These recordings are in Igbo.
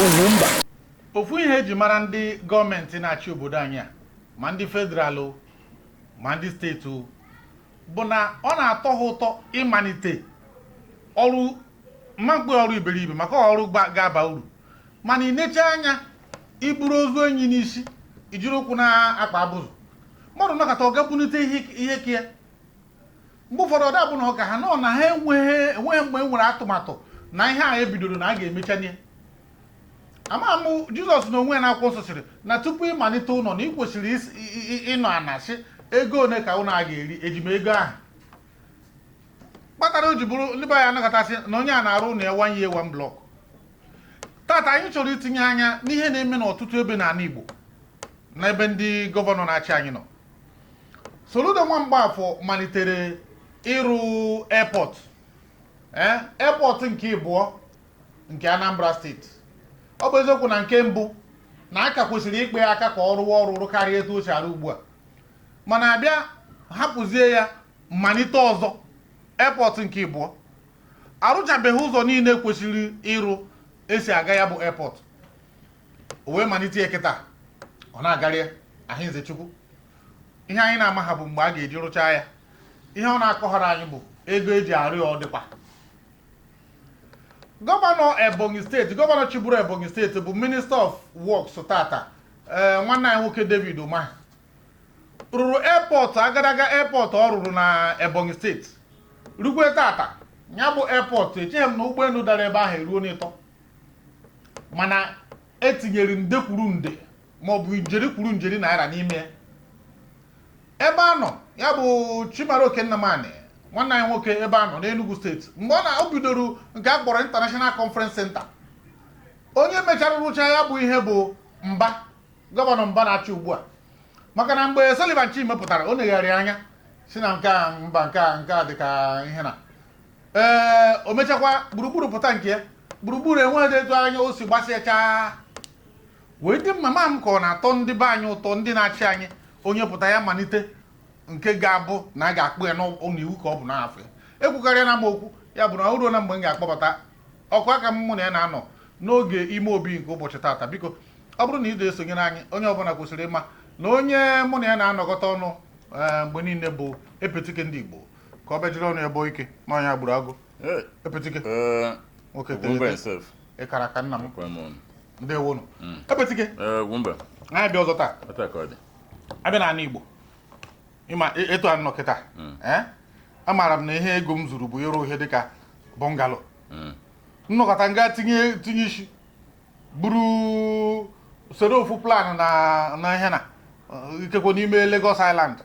Ugwumba. Ofu ihe eji mara ndị gọọmenti na-achị obodo anyị a, ma ndị federal o, ma ndị steeti o, bụ na ọ na-atọ ha ụtọ ịmalite ọrụ mma mkpe, ọrụ iberibe, maka ọrụ ga-aba uru. Mana ị necha anya, iburu ozu enyi n'isi, ijiri ụkwụ na-akpa abụzụ mmadụ nọkọta, ọ gabunite ihe ka ya. Mgbe ụfọdụ ọ dabụ na ọ ka ha nọ na ha enweghị mgbe e nwere atụmatụ na ihe a ebidoro na a ga-emecha ya. Ama m, Jizọs na onwe ya na-akwụkwọ nsọ sịrị na tupu ịmalite ụlọ na ị kwesịrị ịnọ ana sị, ego one ka ụlọ a ga-eri, eji m ego ahụ kpatara o ji bụrụ ndị be anyị anakọtasị na onye a na-arụ ụlọ ya one year, one block. Tata anyị chọrọ itinye anya n'ihe na-eme n'ọtụtụ ebe n'ala Igbo na ebe ndị gọvanọ na-achị anyị nọ. Soludo nwa Mgbafọ malitere ịrụ airport, airport nke ịbụọ nke Anambra Steeti. Ọ bụ eziokwu na nke mbụ na aka kwesịrị ikpe ya aka ka ọ rụwa ọrụ rụkarịa etu o si arụ ugbu a, mana abịa hapụzie ya malite ọzọ airport nke ịbụọ. Arụchabeghị ụzọ niile kwesịrị ịrụ esi aga ya bụ airport, o wee malite ya kịta, ọ na-agarị ya. Ahịnze Chukwu, ihe anyị na-ama ha bụ mgbe a ga-eji rụchaa ya. Ihe ọ na-akọghara anyị bụ ego eji arụ ya. Ọ dịkwa gọvanọ Ebonyi Steeti, gọvanọ chịburu Ebonyi Steeti bụ Minister of Works tata, ee, nwanne anyị nwoke David Umahi rụrụ airport, agadaga airport ọ rụrụ na Ebonyi Steeti rukwe tata. Ya bụ airport, echeghị m na ụgbọelu dara ebe ahụ eruo n'ịtọ, mana etinyere nde kwuru nde maọbụ njeri kwuru njeri naira n'ime ya. Ebe a nọ ya bụ Chimaroke Nnamani, nwanne anyị nwoke, ebe a nọ n'Enugu Steeti, mgbe ọ na o bidoro nke a kpọrọ International Conference Center, onye mechara rụchaa ya bụ ihe bụ Mba, gọvanọ Mba na-achị ugbu a. Maka na mgbe Sullivan Chime pụtara, o negharị anya si na nke a mba, nke a dị ka ihe na ee, o mechakwa Gburugburu pụta nke ya. Gburugburu enweghị etu anya o si gbasịachaa wee dị mma. M ka ọ na-atọ ndị be anyị ụtọ, ndị na-achị anyị, onye pụta ya malite nke ga-abụ na a ga-akpụ ya n'iwu ka ọ bụ n'afọ ya. Ekwukarịa na m okwu ya bụ na o ruo na mgbe m ga-akpọbata ọkụ aka m, mụ na ya na-anọ n'oge ime obi nke ụbọchị taata. Biko, ọ bụrụ na ị ga-esonyere anyị, onye ọbụla kwesịrị ịma na onye mụ na ya na-anọkọta ọnụ mgbe niile bụ Epetike ndị Igbo, ka ọ bịa jiri ọnụ ya bụọ ike n'ọnya gburu agụ. Epetike nwoke Ugwumba telete himself. Ịkara aka nna m. Ekwe m ọnụ. Ndewonu, Epetike. Ugwumba. Anyị bịa ọzọ taa. Otu a ka ọ dị. Abịa n'ala Igbo, ịma etu a nọ kịta, ee, amaara m na ihe ego m zuru bụ ịrụ ihe dịka bungalow. Nnọkọta nga tinye isi buru soro ofu plan na ihe na ikekwe n'ime Lagos Island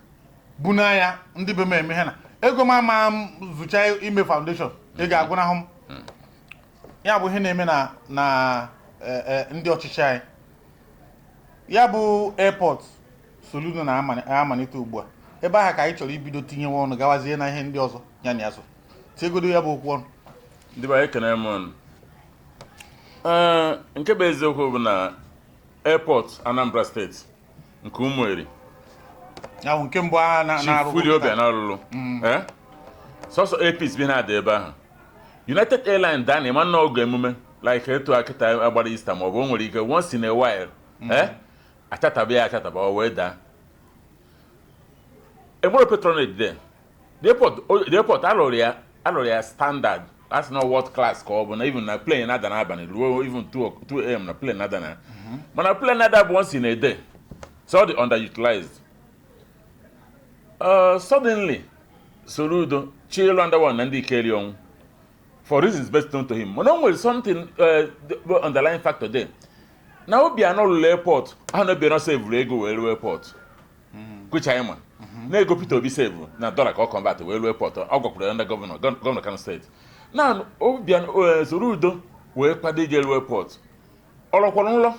buna ya, ndị be m eme ihe na ego m ama m zụcha ime foundation, ego agwụnahụ m. Ya bụ ihe na-eme na ndị ọchịchị anyị. Ya bụ airport Soludo na-amalite ugbu a, ebe ahụ ka anyị chọrọ ibido tinyewe ọnụ, gawazie na ihe ndị ọzọ ya na ya so. Tiegodo ya bụ okwu ọnụ. Ndị be anyị, ekene m ọnụ. Ee, nke bụ eziokwu bụ na airport Anambra Steeti nke Ụmụeri, ya bụ nke mbụ a Chief na-arụ. Willie Obianọ alụlụ. Ee, sọsọ APC bi na-ada ebe ahụ. United Airlines daa na ịma na oge emume like etu akịta agbara Easter, maọbụ o nwere ike once in a while, ee, achataba ya achataba, o wee daa. Enwere patronage there. The airport alụrụ ya standard, asị na world class ka ọ bụ na even na plane na-ada n'abalị ruo even 2 a.m. na plane na-ada na, mana plane na-ada bụ once in a day, so ọ dị underutilized. Suddenly Soludo chi ịlụ under one na ndị Ikeri ọnwụ for reasons best known to him, mana o nwere something, the underlying factor there na Obianọ lụrụ airport ahụ na Obianọ sevuru ego wee rụọ airport, kwecha anyị ma na ego Peter Obi sevu na dọla ka ọ convert wee rụọ airport. Ọ gwakwara ya ndị gọvanọ Kano Steeti na Obianọ. Soludo wee kwado ije rụọ airport. Ọlọkwọrọ nlọ.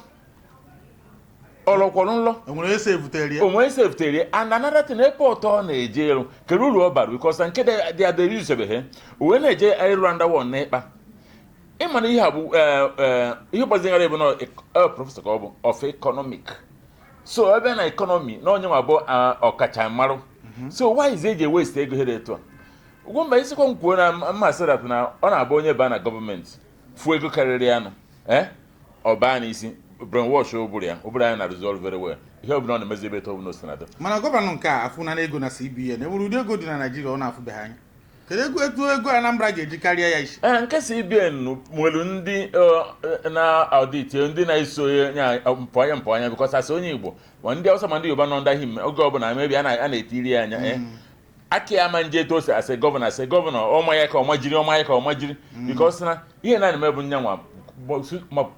Enwere ese ebutere ya. Onwe sefutere ya. And another thing, airport ọ na-eje ịrụ, kedu uru ọ bara? Because na nke dị adịrị usebeghị, o wee na-eje ịrụ under one na ịkpa. Ịma na ihe a bụ ihe gbazigara ebe na professor ka ọ bụ of economic, so ebe na economy na onye nwa bụ ọkachammarụ. So why is eji waste ego here etu a? Ugwumba, isikwa m kwuo na mma sịrat na ọ na-abụ onye baa na gọọmenti fuo ego karịrị ya nụ, eh? Ọ baa n'isi, brainwash ụbụrụ ya, ụbụrụ ya na-arụzi ọrụ very well. Ihe ọbụla ọ na-emezi ebe etu ọbụla o si na-adị. Mana gọvanọ nke a afụna na ego na CBN, enwere ụdị ego dị na Naijiria ọ na-afụbeghị anya. Kedu ego, etu ego Anambra ga-eji karịa ya isi? Ee, nke CBN nwere ndị na-audit, ndị na-eso ya mpụ anya mpụ anya, because asị onye Igbo ma ndị Hausa ma ndị Yoruba nọ ndị ahụ oge ọbụla mebi a na-etiri ya anya. Aka ya ama nje etu o si asị gọvanọ, asị gọvanọ ọma ya ka ọma jiri, ọma ya ka ọma jiri, because na ihe na-eme bụ nyanwa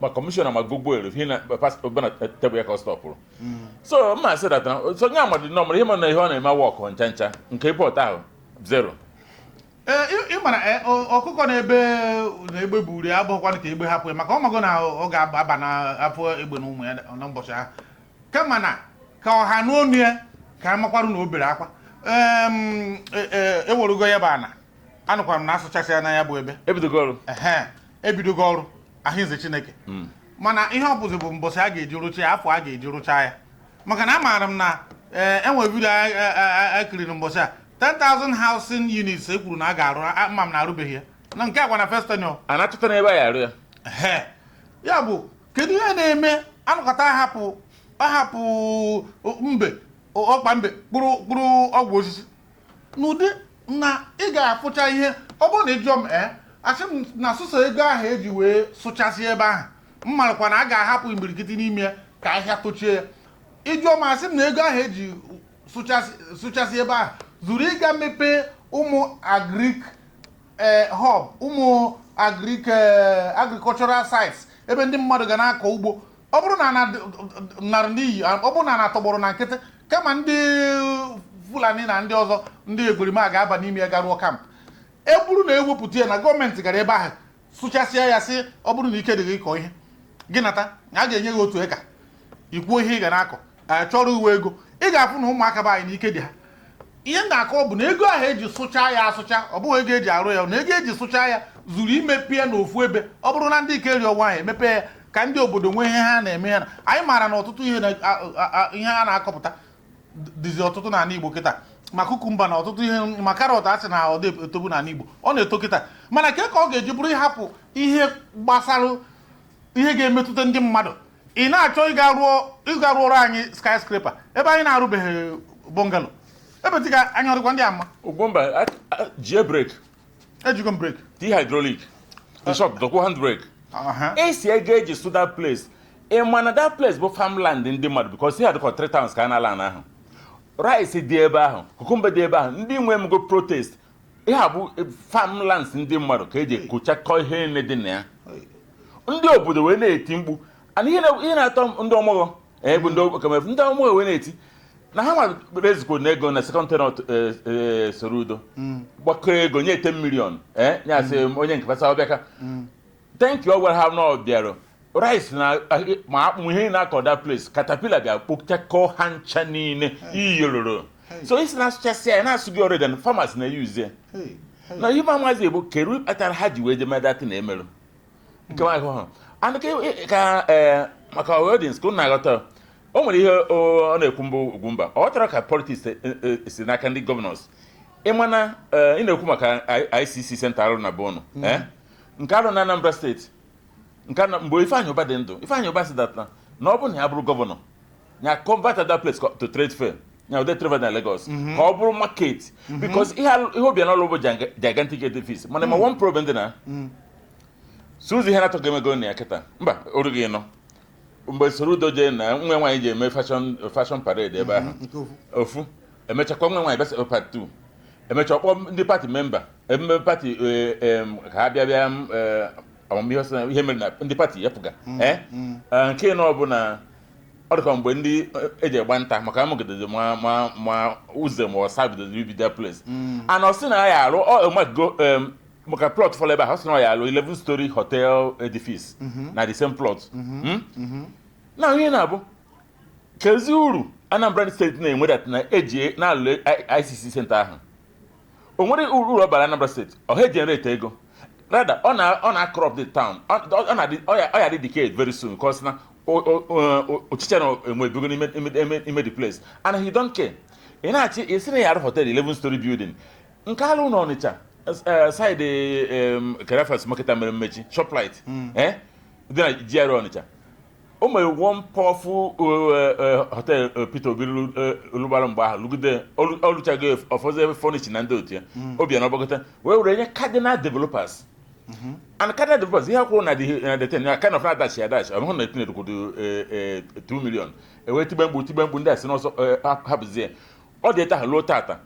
ma kọmishọna ma gbogbo ero ihe na na tebụl ya ka ọ stọpụrụ. So mma asị data so nye amadị nọ ihe ma na ihe ọ na-eme work ncha ncha nke pọt ahụ zero. Ee, ị mara ọkụkọ na-ebe na egbe buru ya abụghịkwanụ ka egbe hapụ ya, maka ọ mago na ọ ga-aba na afọ egbe na ụmụ ya n'ụbọchị ahụ, kama na ka ọha n'onu ya ka a makwarụ na o bere akwa. Ewerugo ya bụ ana, anụkwara m na asụchasị ya na ya bụ ebe. Ebidogo ọrụ. Ehe, ebidogo ọrụ, ahụize Chineke. Mana ihe ọ bụzi bụ mbọsị a ga-eji rụcha ya, afọ a ga-eji rụcha ya, maka na amaara m na ee, enwere video a kiriri mbọsị a, 10,000 housing units e kwuru na a ga-arụ, ama m na arụbeghị ya na nke agwa na first tenure. A na-achọta n'ebe a ya arụ ya. Ehe, ya bụ kedu ihe na-eme anụkọta ahapụ ahapụ mbe ọkpa mbe kpụrụ kpụrụ ọgwụ osisi n'ụdị na ị ga-afụcha ihe. Ọ bụrụ na ị jụọ m, ee, asị m na sụsọ ego ahụ eji wee sụchasị ebe ahụ, m marakwa na a ga-ahapụ imirikiti n'ime ya ka ahịa tochie ya. Ịjụọ m, asị m na ego ahụ eji sụchasị sụchasị ebe ahụ zuru ịga mepee ụmụ agric hub, ụmụ agric agricultural sites ebe ndị mmadụ ga na-akọ ugbo. Ọ bụrụ na ana nara n'iyi, ọ bụrụ na ana tọgbọrọ na nkịtị, kama ndị Fulani na ndị ọzọ, ndị ekperima ga-aba n'ime ya garuo camp. E bụrụ na ewepụta ya na gọọmenti gara ebe ahụ sụchasịa ya, sị ọ bụrụ na ike dị gị ịkọ ihe gị, nata na a ga-enye gị 1 eka, ikwuo ihe ị ga na-akọ, a chọrọ uwe ego, ị ga-afụ na ụmụaka be anyị na ike dị ha. Ihe m na-akọ bụ na ego ahụ eji sụchaa ya asụcha, ọ bụghị ego eji arụ ya, na ego eji sụchaa ya zuru imepe n'ofu ebe. Ọ bụrụ na ndị ike ri ọnwa ahụ emepe ya ka ndị obodo nwee ihe ha na-eme ha. Anyị maara na ọtụtụ ihe ihe a na-akọpụta dịzi ọtụtụ n'ala Igbo kịta, ma cucumber na ọtụtụ ihe, ma carrot, a sị na ọ dị etobu n'ala Igbo, ọ na-eto kịta. Mana ke ka ọ ga-eji bụrụ ịhapụ ihe gbasara ihe ga-emetụta ndị mmadụ, ị na-achọ ịga rụọrọ anyị skyscraper ebe anyị na-arụbeghị bungalow, ebe dịka anya ọdịkwa ndị ama? Ugwumba, jie brake. Ejigo m brake. Ti hydraulic, in short, dọkwuo hand brake. Esi ego eji sụ that place, ị ma na that place bụ farmland ndị mmadụ, because ihe adịkọ three towns ka a na-ala ana ahụ. Rice dị ebe ahụ, cucumber dị ebe ahụ, ndị nwe mgo protest. Ihe a bụ farmlands ndị mmadụ ka eji kụchakọ ihe niile dị na ya. Ndị obodo wee na-eti mkpu, and ihe na-atọ ndị ọmụghọ bụ ndị okamefu, ndị ọmụghọ wee na-eti na ha nwa rezikwo na ego na second tenure Soludo gbakọ ego nye 10 million, nye asị onye nke fesa ọbịa ka thank you. Ọ gwara ha na ọ bịara rice na ma akpụ ihe na-akọ that place, caterpillar bịa kpochakọ ha ncha niile iyororo. So isi na-asụchasị ya na-asụ gị already and farmers na-use ya na ihe amazi bụ keru kpatara ha ji wee je mee na emerụ nke nwaanyị ahụ and ka ee maka audience ka unu na-aghọta. O nwere ihe ọ na-ekwu mbụ Ugwumba, ọ chọrọ ka politics si n'aka ndị governors. Ịma na ị na-ekwu maka ICC center arụ na Borno, nke arụ na Anambra steeti, nke na mgbe Ifeanyị Ụba dị ndụ, Ifeanyị Ụba si that na ọ bụrụ na ya bụrụ gọvanọ ya, convert that place to trade fair, ya ụdị trade fair na Lagos, ka ọ bụrụ market, because ihe Obianọ bụ gigantic edifice. Mana ma one problem dị na Suzy, ihe na-atọ ga-emego na ya kịta mba orughị nọ mgbe Soludo jee na nwa nwaanyị ji eme fashion parade ebe ahụ. Nke ofu. Ofu emechakwa nwa nwaanyị bịa part 2, emecha ọkpọ ndị party member ememe party ka ha bịa bịa amamihe ọsọ na ihe mere na ndị party yapụga. Nke nọ bụ na ọ dịka mgbe ndị eji egba nta maka amụgidede ma ụzọ ma ọsa bidoro ibido place and ọ sị na ya arụ ọ mago maka plot fọlọ ebe ahụ, ọ sị na ọ ya arụ 11 story hotel edifice na the same plot. Na ihe na-abụ kezi uru Anambra steeti na-enwe that na eji na-alụ ICC center ahụ, o nwere uru ọ bara Anambra steeti? Ọ ha generate ego? Rather ọ na corrupt the town. Ọ na-adị ọ ya dị decayed very soon, because na ọchịchị na enwe ebigo n'ime the place and he don't care. Ị na-achị isi na ya arụ hotel, 11 story building, nke alụ na Ọnịcha side Kerafas market mere mmechi, Shoprite dị na GRA Ọnịcha. O nwere one powerful hotel Peter Obi lụgbara mgbe ahụ, lụgide ọlụchago, ọfọzọ ebe furniture na ndị otu ya. Obianọ gbakọta wee were nye Cardinal Developers, and Cardinal Developers, ihe akwụrụ na the thing ya kind of na-adachi adachi. Ọ bụrụ na etinye kwudo 2 million, ewee tibe mkpu, tibe mkpu, ndị a si n'ọsọ hapụzie. Ọ dị etu ahụ luo tata.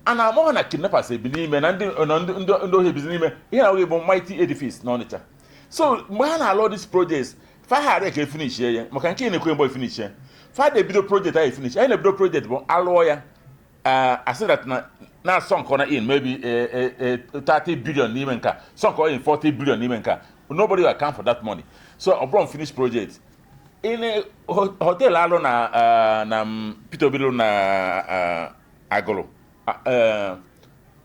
A na-amụ ha na kidnappers ebi n'ime, na ndị na ndị ohi ebizi n'ime ihe na bụ mighty edifice n'Ọnịcha. So mgbe ha na-alụ this projects, fa ghara ka efinishie ya, maka nke ị na-ekwe mgbe efinishie, fa na-ebido project ahụ efinish. Anyị na-ebido project bụ alụọ ya, asị that na sunk na in maybe 30 billion n'ime nke a, sunk in 40 billion n'ime nke a. Nobody will account for that money. So ọ bụrụ finish project in hotel alụ na Peter Obi lụ na Agụlụ,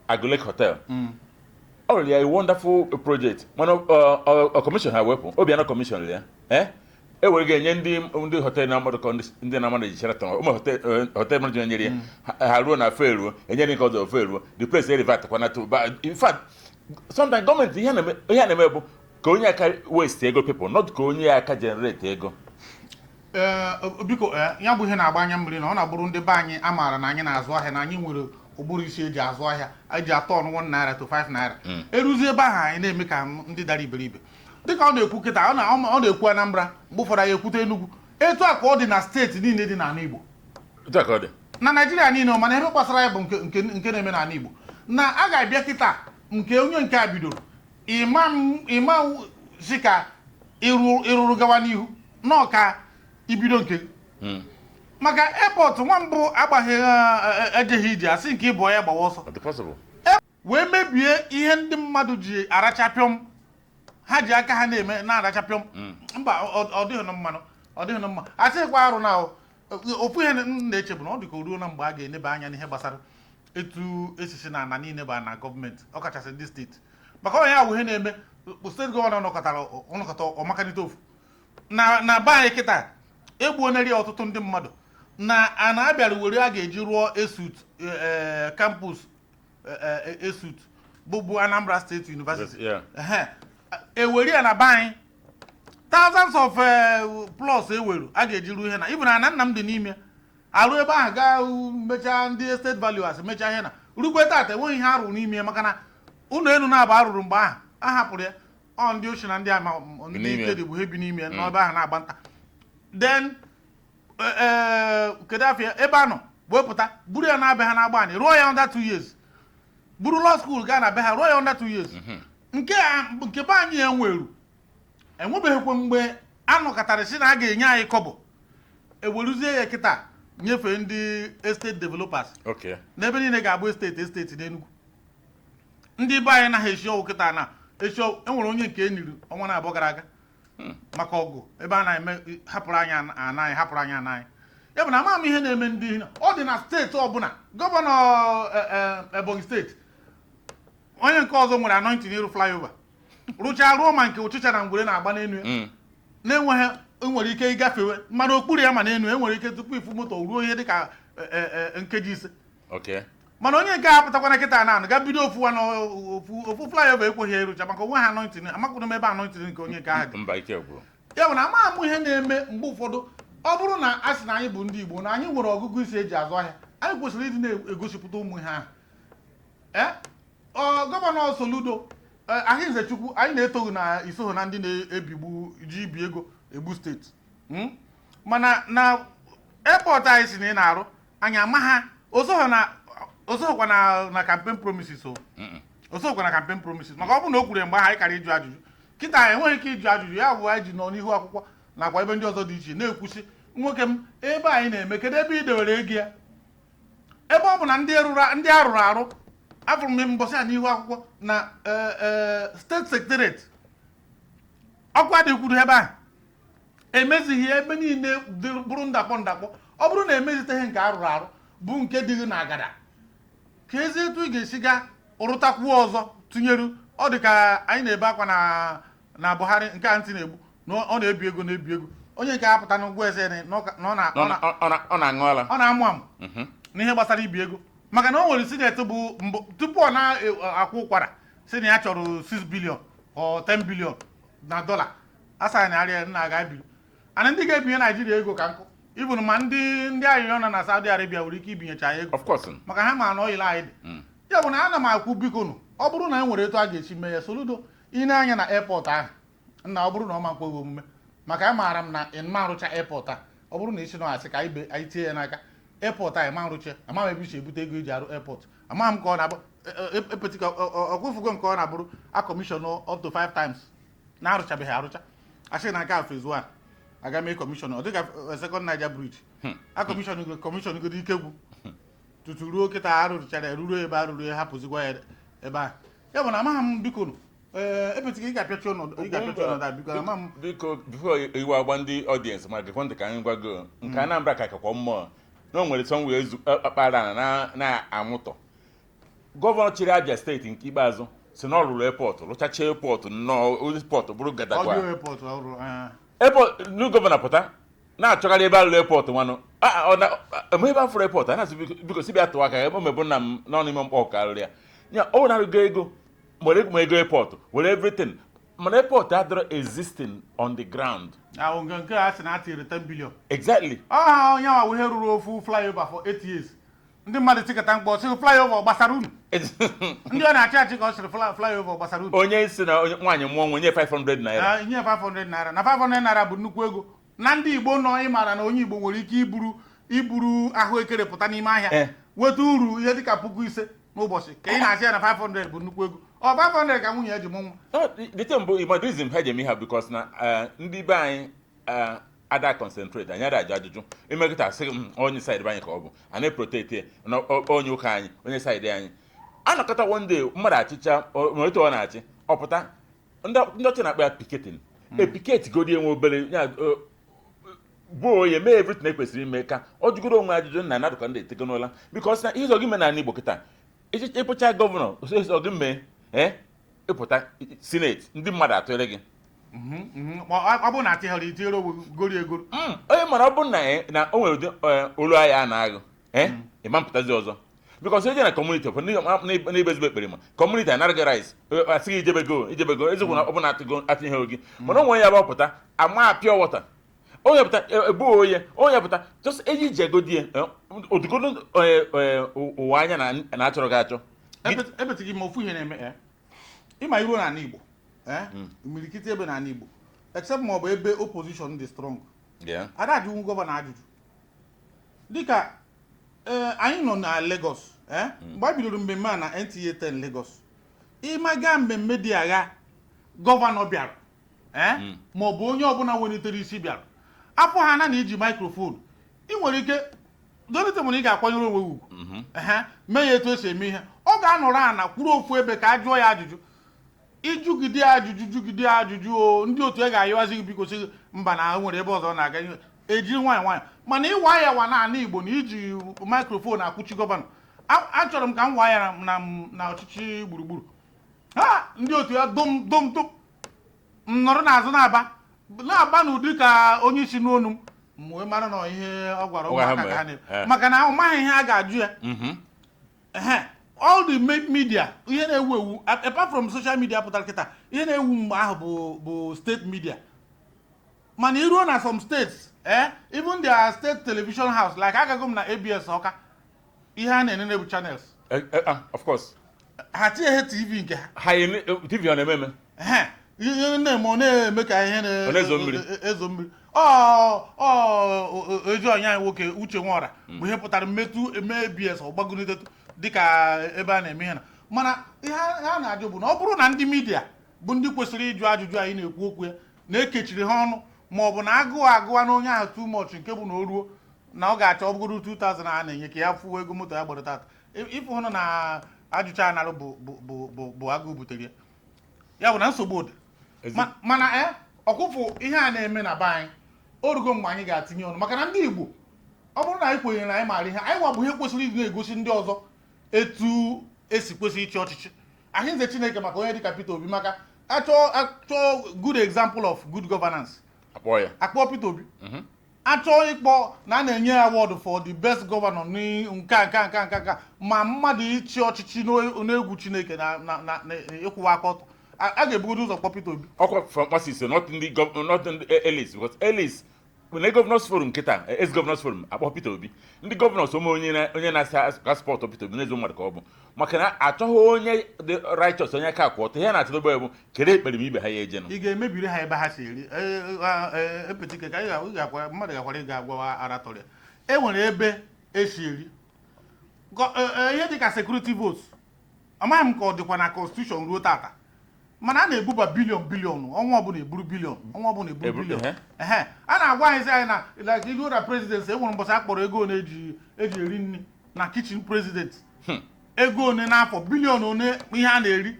Agụ Lake Hotel, ọ rụrụ ya, a wonderful project, mana ọ commission ha wepụ Obianọ commission ya, e were ga-enye ndị hotel na mmadụ ka ndị na-amanage Sheraton, ụmụ hotel manager nyere ya ha ruo na fe ruo enyere nke ọzọ, ofe ruo the place revert kwana to. But in fact, sometimes gọọmenti, ihe a na-eme bụ ka onye aka waste ego people, not ka onye aka generate ego. Ee, biko, ya bụ ihe na-agba anya mmiri na ọ na-abụrụ ndị be anyị a maara na anyị na-azụ ahịa, na anyị nwere ụbụrụ isi eji azụ ahịa, eji atọ ọnụ 1 naira to 5 naira eruzi ebe ahụ, anyị na-eme ka ndị dara iberibe. Dịka ọ na-ekwu kịta, ọ na-ekwu Anambra, mgbe ụfọdụ anyị ekwute Enugu. Etu a ka ọ dị na steeti niile dị n'ala Igbo. Otu a ka ọ dị. Na Naijiria niile, mana ebe gbasara ya bụ nke na-eme n'ala Igbo na a ga-abịa kịta nke onye nke a bidoro ịma si ka ịrụrụ gawa n'ihu nọọ ka ibido nke gị. Maka airport nwa mbụ agbaghị, ejeghị ije, asị nke ịbụọ ya gbawa ọsọ. Ọ dị possible. Wee mebie ihe ndị mmadụ ji arachapịọm, ha ji aka ha na-eme na-arachapịọm. Mba, ọ dịghị na mmanụ, ọ dịghị na mma. Asịghịkwa arụ na ofu ihe m na-eche bụ na ọ dị ka o ruo na mgbe a ga-eneba anya n'ihe gbasara etu esisi na ana niile bụ ana gọọmenti, ọkachasị ndị steeti, maka ọ ya bụ ihe na-eme steeti governor nọkọtara ọnọkọta ọmakanite ofu na be anyị kịta. Egbuoneri ọtụtụ ndị mmadụ na ana abịara were a ga-eji rụọ ESUT campus, ESUT bụbu Anambra State University. Ehe. Ewere ya na be anyị, thousands of plus eweru a ga-eji ruo ihe na even ana nna m dị n'ime arụ ebe ahụ, gaa mechaa ndị estate valuers mechaa ihe na rukwe tata enweghị ihe arụ n'ime ya, maka na ụlọ elu na-abụ arụrụ mgbe ahụ a hapụrụ ya, ọ ndị ochie na ndị ama ndị n'ime. Ike dị bụ ha bi n'ime ya n'ebe ahụ na-agba nta. Then kedu afọ ya ebe a nọ wepụta buru ya na-abịa ha na-agba anyị rụọ ya under 2 years, buru law school gaa na be ha rụọ ya under 2 years. Nke a nke be anyị enweru enwebeghịkwa mgbe anọkọtara si na a ga-enye anyị kọbọ, eweruzie ya kịta nyefee ndị estate developers. N'ebe niile ga-abụ estate, estate n'Enugu. Ndị be anyị naghị esi ọwụ kịta na esi ọwụ. Enwere onye nke eniri ọnwa na-abụọ gara aga maka ọgụ ebe a na-eme hapụrụ anyị ana anyị, hapụrụ anyị ana anyị. Ya bụ na ama m ihe na-eme ndị ọ dị na steeti ọbụla. Governor Ebonyi steeti, onye nke ọzọ nwere anointing ịrụ flyover, rụchaa rụọ ma nke ụchịcha na ngwere na-agba n'elu ya, na-enweghị enwere ike ịgafewe mana okpuru ya ma n'elu enwere ike tupu ifu moto ruo ihe dịka nkeji 5. Mana onye nke a apụtakwana kịta na ga bido ofu na ofu ofu flyover ekweghị erucha maka onwe ha anointing. Amakwụrụ m ebe anointing nke onye nke ahụ dị. Mba, ike gwụrụ. Ya bụ na ama amụ ihe na-eme mgbe ụfọdụ. Ọ bụrụ na a sị na anyị bụ ndị Igbo, na anyị nwere ọgụgụ isi eji azụ ahịa, anyị kwesịrị ịdị na-egosipụta ụmụ ihe ahụ. Ee, ọ Governor Soludo, Ahịnze Chukwu, anyị na-etoghị na isoghị na ndị na-ebigbu ji ibi ego egbu steeti. Mana na airport anyị si na ị na-arụ, anyị ama ha osoghịkwa na campaign promises o. Osoghịkwa na campaign promises, maka ọ bụrụ na o kwuru ya mgbe ahụ, anyị kara ịjụ ajụjụ. Kịta anyị enweghị ike ịjụ ajụjụ. Ya bụ anyị ji nọ n'ihu akwụkwọ nakwa ebe ndị ọzọ dị iche na-ekwusi, nwoke m, ebe anyị na-eme, kedu ebe ị dewere ego ya? Ebe ọ bụ na ndị rụrụ, ndị arụrụ arụ, afụrụ m mbọsị a n'ihu akwụkwọ na steeti secretariat, ọkụ adịghị ebe ahụ, emezighị ebe niile bụrụ ndakpọ ndakpọ. Ọ bụrụ na emeziteghị nke arụrụ arụ bụ nke dịghị na agada, ka ezi etu ị ga-esi ga rụtakwuo ọzọ tinyere. Ọ dị ka anyị na-ebe akwa na Buhari nke a ntị na-egbu na ọ na-ebi ego, na-ebi ego. Onye nke apụta n'ụgwọ eze na ọ na ọ na- ọ na-aṅụ ala. Ọ na-amụ amụ n'ihe gbasara ibi ego, maka na o nwere senate bụ mbụ tupu ọ na-akwụ ụkwara si na ya chọrọ 6 billion or 10 billion na dọla asa na arịa nna aga ebiri. Ana ndị ga-ebinye Naijiria ego ka nkụ, even ma ndị ayịyọ nọ na Saudi Arabia nwere ike ibinyecha ya ego. Of course. Maka ha ma na oil anyị dị. Ya bụ na ana m akwụ, biko nụ, ọ bụrụ na e nwere etu a ga-esi mee ya, Soludo, ị na-anya na airport ahụ nna, ọ bụrụ na ọ ma nkweghị omume, maka amaara m na ịma arụcha airport a, ọ bụrụ na isi nọ asị ka anyị anyị tie ya n'aka airport a, ịma arụcha. Ama m ebe isi ebute ego iji arụ airport. Ama m ka ọ na-abụ epetika ọkwụfugo nke ọ na-abụrụ a commission up to five times na-arụchabeghị arụcha. Asị na nke a phase 1 aga mee commission, ọ dịka Second Niger Bridge, a commission go commission godo ike gwụ tutu ruo kịta arụrụchara ya, ruruo ebe arụrụ ya, hapụzikwa ya ebe ahụ. Ya bụ na amaghị m, biko nụ, ee, epetika ị ga-apịachi ọnọdụ a, biko, ama m. Biko, before iwe agba ndị audience, ma gekwe ntị ka anyị gwago nke Anambra ka kakwa mmụọ na o nwere somewhere ezu akpara na na-amụtọ. Gọvanọ chịrị Abia Steeti nke ikpeazụ si na ọ rụrụ airport, rụchacha airport nnọọ, airport bụrụ gadagwa. Ọdụ airport ọrụ. Airport, new gọvanọ pụta na-achọgharị ebe arụrụ airport nwanụ. Eme ebe afụrụ airport a na-asị, biko, biko, si bịa tụọ aka ebe o mebụ nna m n'ọnụ ime mkpọ ka arụrụ ya. Ya ọ na-arụgo ego were ma ego airport were everything, mana airport adịrọ existing on the ground. Ahụ nke a sị na atịrị 10 billion. Exactly. Ọha onye nwa ihe rụrụ ofu flyover for 8 years, ndị mmadụ tikata mkpọ sị flyover gbasara unu, ndị ọ na-achị achị ka ọ sịrị flyover gbasara unu. Onye si na onye nwaanyị mụọ nwa, nye 500 naira. Ah, nye 500 naira, na 500 naira bụ nnukwu ego na ndị Igbo nọ. Ịmara na onye Igbo nwere ike iburu ahụekere pụta n'ime ahịa nweta uru ihe dịka 5,000 n'ụbọchị, ka ị na-asị ya na 500 bụ nnukwu ego. Ọ 500 ka nwunye ya ji mụ nwa. No, the thing bụ, the reason ha ji eme ihe because na ndị be anyị ada concentrate, anyị ada ajụ ajụjụ imekịta asị m onye side be anyị ka ọ bụ a na-eprotect ya na onye ụka anyị, onye side anyị anọkọta. One day mmadụ achịcha ma otu ọ na-achị ọpụta, ndị ọcha na-akpa ya picketing, epicket godi enwe obere ya bụ onye mee everything ekwesịrị ime ka ọ jụgoro onwe ajụjụ na anadụka ndị etego n'ụla, because na ihe ụzọ gị mee n'ala Igbo kịta, ịpụcha gọvanọ ụzọ gị mee, ee, ịpụta senate, ndị mmadụ atụere gị. Ma ọ bụrụ na atịghara itinyere onwe gị gori egoro. Onye mara ọ bụrụ na na o nwere ụdị olu ahịa a na-agụ, ịma mpụtazi ọzọ, because eje na community ọfọ n'ebe ezigbo ekpere ma community anaraghị rice, asị gị ijebego ijebego eziokwu na ọ bụ na atụgo atụnyeghị gị, mana onwe ya bụ ọpụta ama pure water, onye pụta ebu onye onye pụta just eji ije godie odugodo ụwa anya na na achọrọ gị achọ. Ebetịghị m ofu ihe na-eme ịma iruo n'ala Igbo, imirikiti ebe n'ala Igbo, except ma ọ bụ ebe opposition dị strong, ada ajụnwu gọvanọ ajụjụ. Dịka ee, anyị nọ na Lagos, mgbe a bidoro mmemme a na NTA 10 Lagos, ịmaga mmemme dị agha, gọvanọ bịara, ma ọ bụ onye ọbụla welitere isi bịara afọ ha na iji microphone, ị nwere ike donite nwere ị ga-akwanyere onwe gị ugwu, ehe, mee ya etu esi eme ihe, ọ ga-anọrọ ana kwuru ofu ebe ka a jụọ ya ajụjụ. Ịjụgide ajụjụ, jụgide ajụjụ, o ndị otu ya ga-ayọwazi gị, biko, sị gị mba, na o nwere ebe ọzọ ọ na-aga ihe ejiri nwayọ nwayọ. Mana ịwa ya wa n'ala Igbo na iji microphone akwụchi gọvanọ, achọrọ m ka m waa ya na ọchịchị gburugburu ha, ndị otu ya dum dum dum m nọrọ n'azụ na-aba na-aba n'ụdị ka onye isi n'onu m m wee mara na ihe ọ gwara Ọ gwara ha ụmụaka ka ha mee. na-eme, maka na ọ maghị ihe a ga-ajụ ya. Ehe, all the media, ihe na-ewu ewu apart from social media pụtara kịta, ihe na-ewu mgbe ahụ bụ state media. Mana iruo na some states, even their state television house, like agago m na ABS Ọka, ihe a na-enene bụ channels. Of course. Ha tinye TV nke ha. Ha TV ọ na-eme eme. Ehe, ihe na-eme, ọ na-eme ka ihe na Ọ na-ezo mmiri. Ezo mmiri. Ọ ezi ọnya anyị nwoke Uche Nwora bụ ihe pụtara mmetụ eme ABS ọgbagonitetụ dịka ebe a na-eme ihe na. Mana ihe a na-ajụ bụ na ọ bụrụ na ndị media bụ ndị kwesịrị ịjụ ajụjụ anyị na-ekwu okwu ya, na-ekechiri ha ọnụ, ma ọ bụ na agụụ agụwa na onye ahụ too much, nke bụ na o ruo na ọ ga-achọ ọ bụgoro 2000 a na-enye ka ya fụwa ego moto ya gbara tata, ịfụ hụnụ na ajụcha analụ bụ agụụ butere ya. Ya bụ na nsogbu dị. Mana ọkwụfụ ihe a na-eme na be anyị, o rugo mgbe anyị ga-atinye ọnụ, maka na ndị Igbo, ọ bụrụ na anyị kwenyere na anyị maara ihe anyị nwa bụ ihe kwesịrị ịdị na-egosi ndị ọzọ etu esi kwesị ịchị ọchịchị. Ahịnze Chineke maka onye dịka Peter Obi, maka achọ achọ good example of good governance, akpọ ya. Akpọ Peter Obi. Achọ ịkpọ na a na-enye ya award for the best governor nke a nke a nke a nke a nke a, ma mmadụ ịchị ọchịchị n'egwu Chineke na ịkwụwa aka ọtọ, a ga-ebugodo ụzọ kpọ Peter Obi. Ọkwa from masses, not ndị not ndị elites, because elites Na Governors Forum kịta, ex Governors Forum akpọ Peter Obi, ndị governors ome onye na-asị ka support Peter Obi n'ezi mmadụ ka ọ bụ, maka na achọghị onye dị righteous, onye aka kwụ ọtọ. Ihe na-achọdobe bụ kedu ekpere m ibe ha ya ejenụ. Ị ga-emebiri ha ebe ha si eri. Epetike ka ị ga-akwa mmadụ gakwara, ị ga-agwawa aratọrịa e nwere ebe esi eri. Ihe dịka security votes, amaghị m ka ọ dịkwa na constitution ruo tata, mana a na-ebuba billion billion ọnwa ọbụla, eburu billion ọnwa ọbụla, eburu billion. Ehe, a na-agwa anyị sị anyị na like ilu na presidency, e nwere mbọsị a kpọrọ ego one eji eri nri na kitchen president, ego one n'afọ, billion one, ihe a na-eri.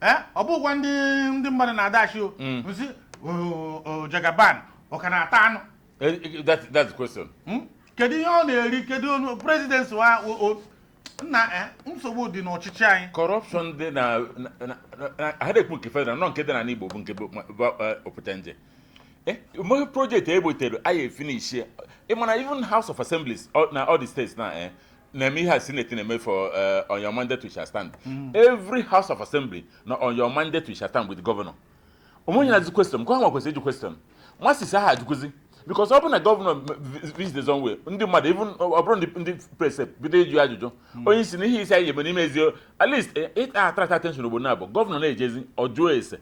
Ee, ọ bụghịkwa ndị mmadụ na-adachi o. Nsị Jagaban ọ ka na-ata anụ? That's the question. Kedu ihe ọ na-eri? Kedu onu presidency wa nna? Nsogbu dị n'ọchịchị anyị. Corruption dị na ha na-ekwu nke federal nọ, nke dị n'ala Igbo bụ nke bụ opụta nje. Mgbe project e gbotere anyị finish, ị mana even House of Assemblies na all the states na na-eme ihe a Senate na-eme for on your mandate we shall stand. Every House of Assembly na on your mandate we shall stand with the governor. Onwe onye na-ajụ question nke ha nwa kwesịrị ịjụ question masisi aha ajụkwụzi, because ọ bụrụ na governor visit his own way, ndị mmadụ, even ọ bụrụ ndị press bido ịjụ ajụjụ, onye isi na ihe isi anyị eme n'ime ezi, at least it attract attention. Obodo na-abụ governor na-ejezi ọ jụọ ese,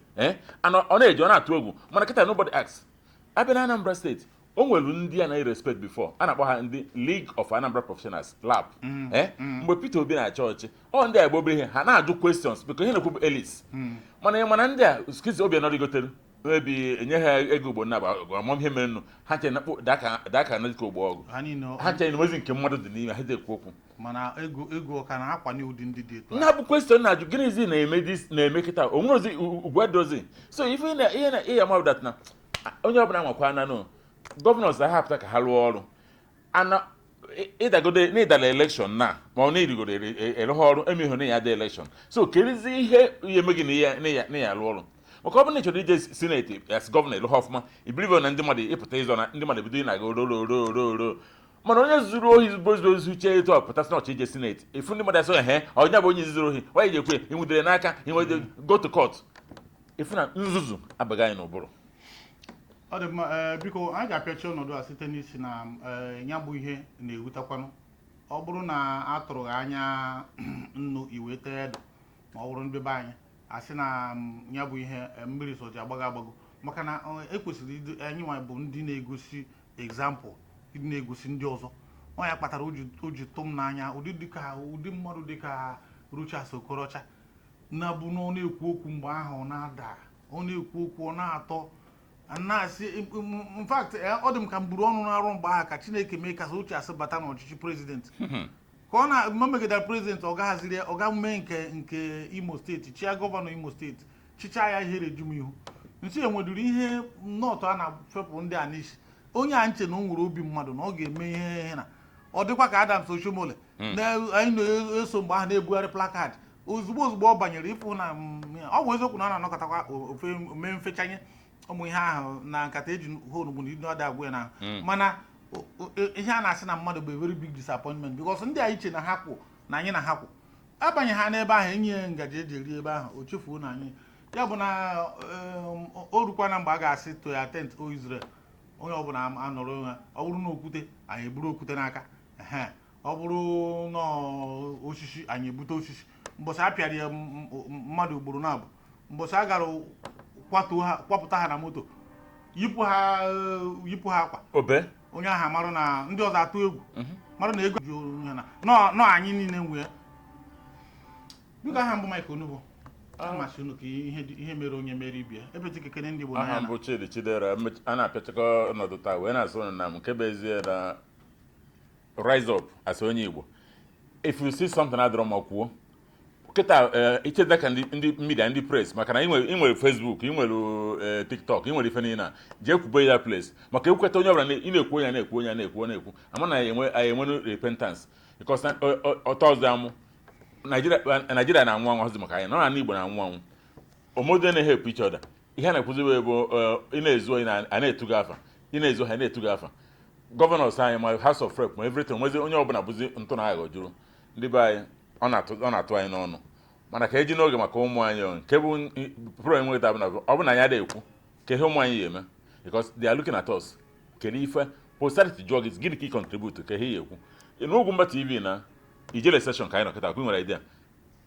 and ọ na-eji ọ na-atụ egwu, mana kịta nobody asks. Abịa na Anambra Steeti, o nwere ndị anaghị respect before, a na-akpọ ha ndị League of Anambra Professionals, LAP. Mgbe Peter Obi na-achị ọchị, ọ ndị a egbe obere ihe ha na-ajụ questions, because ihe na-ekwu bụ elites. Mana ị mana ndị a skizi Obianọ rigotere mebi enye ha ego ugbo na amam ihe mere nụ ha chere na daka na dịka ogbo ọgụ. Ha niile. Ha chere na nwezi nke mmadụ dị n'ime ha dị ekwu okwu. Mana ego ọ ka na-akwanye ụdị ndị dị etu a? Na-abụ question na-ajụ, gịnịzi na-eme this na-eme kịta? O nwere ozi ugwu adịrozi. So ife na ihe na ihe ama that na onye ọbụla nwakwa na no governors ahapụta ka ha rụọ ọrụ ana ịdagode n'ịdala election na ma ọ na-erigoro erụghị ọrụ eme ihe na ya dị election. So kerizi ihe ihe eme gị na ya alụ ọrụ, maka ọ bụrụ na ị chọrọ ije Senate as governor, ịlụha ọfụma, ibiribe na ndị mmadụ ịpụta ịzọ na ndị mmadụ ebido ị na-aga oro oro oro oro. Mana onye zuru ohi bụ ozu uche etu a pụtasị na ọchọ ije Senate, ifu ndị mmadụ asị ehe, onye bụ onye zuru ohi, onye ji ekwe ịnwudere n'aka inwede go to court. Ifu na nzuzu abaghị anyị n'ụbụrụ. Ọ dị mma. Ee, biko, anyị ga-apịachi ọnọdụ a site n'isi na ya bụ ihe na-ewutakwanụ. Ọ bụrụ na a tụrụ gị anya nnu iwe tee edo, ma ọ bụrụ ndị be anyị asị na ya bụ ihe mmiri soji agbago agbago, maka na ekwesịrị anyị nwa bụ ndị na-egosi example, ndị na-egosi ndị ọzọ. Ọ ya kpatara o ji tụ m n'anya ụdị dịka ụdị mmadụ dịka Rochas Okorocha na-bụ na ọ na-ekwu okwu mgbe ahụ, ọ na-ada, ọ na-ekwu okwu, ọ na-atọ na-asị. In fact, ọ dị m ka m buru ọnụ na-arụ mgbe ahụ ka Chineke mee ka Rochas bata n'ọchịchị president, ka ọ na megidere president, ọ gaghaziri ya, ọ ga mee nke Imo Steeti, chia governor Imo Steeti, chichaa ya, ihere ju m ihu. Nsị enweduru ihe nnọtụ a na-fepụ ndị a n'isi onye a nche na o nwere obi mmadụ na ọ ga-eme ihe na ọ dịkwa ka Adams Oshiomhole na anyị na-eso mgbe ahụ na-ebugharị placard. Ozugbo ozugbo ọ banyere, ịfụ na ọ bụ eziokwu na ọ na-anọkọtakwa ofe mee mfechanye ụmụ ihe ahụ na nkata eji hụ onugbu na idu ada agwụ ya na, mana ihe a na-asị na mmadụ bụ a very big disappointment, because ndị a iche na ha kwụ na anyị na ha kwụ abanye ha n'ebe ahụ, enye ya ngaji eji eri ebe ahụ, o chefuo na anyị ya bụ na o rukwana mgbe a ga-asị to your tent, O Israel. Onye ọbụla anọrọ ha, ọ bụrụ na okwute anyị eburu okwute n'aka, ehe, ọ bụrụ na osisi anyị ebute osisi. Mbọsị a pịara ya mmadụ ugboro na abụ, mbọsị a gara kwatuo ha, kwapụta ha na moto, yipụ ha akwa. Obe. Onye ahụ marụ na ndị ọzọ atụ egwu, marụ na ego ju onye na nọ anyị niile nwee. Biko, aha mbụ Mike Onugbu, amasị unu ka ihe mere onye mere ibie ebe tikekene ndị Igbo Aha n'anya. Mbụ Chidi Chidera. A na-apịachakọ ọnọdụ taa wee na-asị unu na nke bụ ezie na rise up as onye Igbo. If you see something adịrọ mma, kwuo kịta. Icheta ka ndị media, ndị press, maka na ị nwere Facebook, ị nwere TikTok, ị nwere ife niile a jee kwube ya place, maka ekwukọta onye ọbụla ị na-ekwu, onye na-ekwu, onye na-ekwu, na-ekwu ama na anyị enwe repentance, because na ọtọ ọzọ amụ Naijiria na-anwụ anwụ ọzọ, maka anyị nọ n'ala Igbo na-anwụ anwụ omode na-ehepụ each other. Ihe a na-ekwuzi bụ ị na-ezu ohi a na-etu gị afa, ị na-ezu ohi a na-etu gị afa. Governors anyị, ma House of Rep, ma everything, nwezi onye ọbụla bụzi ntụ na aghụghọ juru ndị be anyị. Ọ na-atụ anyị n'ọnụ, mana ka eji n'oge maka ụmụ anyị o, nke bụ problem nweta bụ na ọ bụ na anyị adịghị ekwu ka ihe ụmụ anyị ga-eme, because they are looking at us. Kedu ife posterity jụọ gị, gịnị ka ị contribute, ka ihe ya ekwu n'Ugwu Mba TV na Ijele session ka anyị nọ kịta? Kwe nwere idea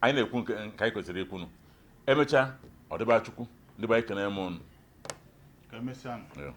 anyị na-ekwu nke anyị kwesịrị ikwunu. Emechaa, ọ dịba Chukwu ndị be anyị kene m ụnụ. Ka emesịa. Yeah.